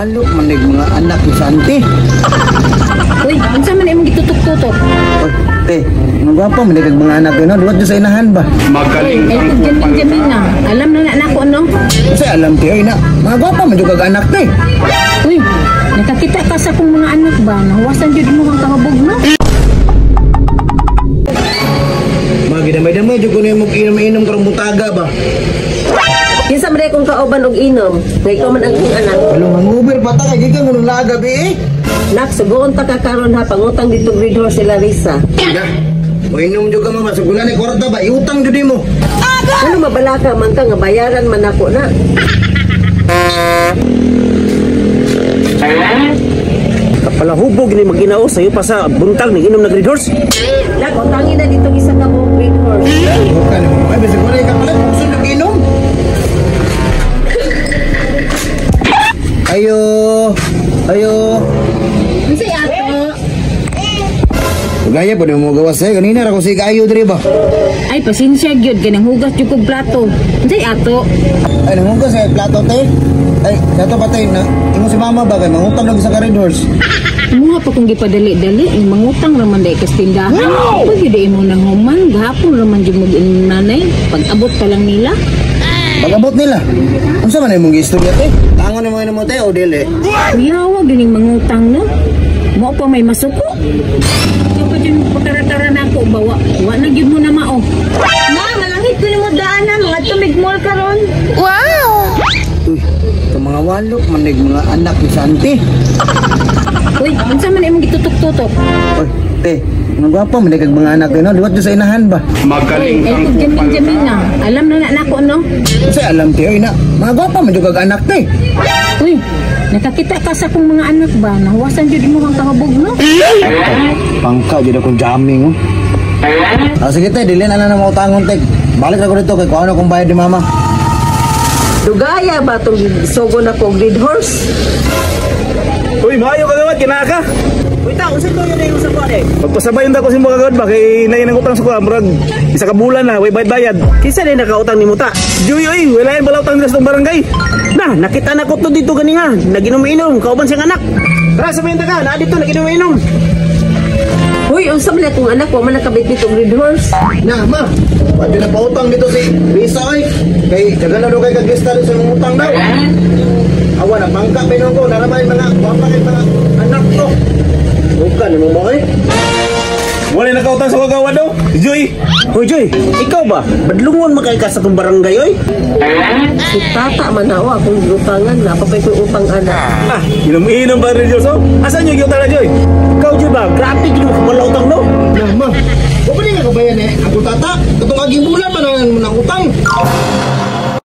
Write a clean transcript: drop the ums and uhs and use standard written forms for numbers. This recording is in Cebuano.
walok manig mga anak ni Santi. Uy, unsa man imong gitutok-tutok? Oy, te, ang gwapo manig ang mga anak no, duwat sa inahan ba? Uy, Magaling ay kang pag kupal jamin ka. na. Alam na na nako no. Kasi alam te, oy na, mga gwapo man jud kag anak te. Uy, nakakita ka sa akong mga anak ba? Nahuwasan jud mo ang kahubog no. Mga gidamay-damay jud kuno imong inom-inom karong butaga ba. Kinsa man kong kauban og inom, nga ikaw man ang akong anak. Walong hangover pa ta kay gikan nung laga bi eh. Nak, sugoon ta ka karon ha, pangutang dito Red Horse sila Risa. Ya. Moinom jud ka mama, sugulan ni kwarta ba, iutang jud nimo. Ano mabalaka man ka nga bayaran man ako na. Kapalahubog ni mag-inao sayo pa sa buntag ni inom na Red Horse. Nak, utangin na dito isa ka buok Red Horse. Bukan mo, ay bisag wala ka palit, gusto nag inom. Ayo. Ayo. Unsay ato? Gaya po mo gawas eh. Kanina ra ko si ayo diri ba. Ay, pasensya gyud kay nanghugas jud kog plato. Unsay ato? Ay nanghugas sa plato te. Ay, dato pa te na. Ingon si mama ba kay mangutang lagi sa ka Red Horse. Mga pa kung gipadali-dali, ang mangutang raman dahil kas tindahan. Pag yun mo nang human, gahapon raman jud mag-inom nanay. Pag-abot pa lang nila. Pag-abot nila. Unsa man imong giistorya te? Tangon nimo imo te o dili? Kuyawa ganing mangutang no. Mo pa may masuko. Yung pa dyan pagkaratara na ako, bawa. Wa na gyud mo na mao. Ma, malangit ko nimo daanan, mga tumig mall karon. Uy, ito mga walok manig mga anak ni Santi. Uy, unsa man imong gitutok-tutok? Uy, te, mga gwapo manig ang mga anak no, liwat jud sa inahan ba. Uy, Magaling ay kang pag kupal jamin-jamin ka. na. Alam na na nako no. Kasi alam te, oy na, mga gwapo man jud kag anak te. Uy, nakakita ka sa akong mga anak ba? Nahuwasan jud mo ang kahubog no. Pangka jud akong jamming oh. Ah, sige te, dili na na mautangon te. Balik ra ko dito kay kuno akong bayad ni mama. Dugaya ba tong sugo na ko og Red Horse? Uy, maayo kagawad kinaka. Uy, ta, unsa to yun yung sa kuan eh? Pagpasabay yung ko si mga kagawad ba kay naay nang utang sa kuan murag isa ka bulan na way bayad-bayad. Kinsa ni nakautang nimo ta? Joy oy, wala yan bala utang nila sa tong barangay. Na, nakita na ko to dito gani nga. Naginom-inom, kauban siyang anak. Tara, sabihin ta ka, naa dito naginom-inom. Hoy, unsa man akong anak, wa man nakabitbit og Red Horse. Na, ma. Pwede na pautang dito si Risa ay. Kay dagan na daw kay kagista sa imong utang daw. Awa na bangka binon ko naramay mga gwapa kay mga anak ko. Bukan mo mo eh. Wala nakautang sa kagawad daw. Joy, Hoy Joy, ikaw ba? Badlungon makay ka sa tong barangay oy. Si tata man na ako akong giutangan, napapay ko utang anak. ah, inom-inom ba rin Diyos oh? Asan yung giutang na Joy? Ikaw Joy ba? Grabe gid mo kabalo utang no. Na, ma. Wa pa nga kabayan eh. Ako tata, katong aging bulan man ang utang.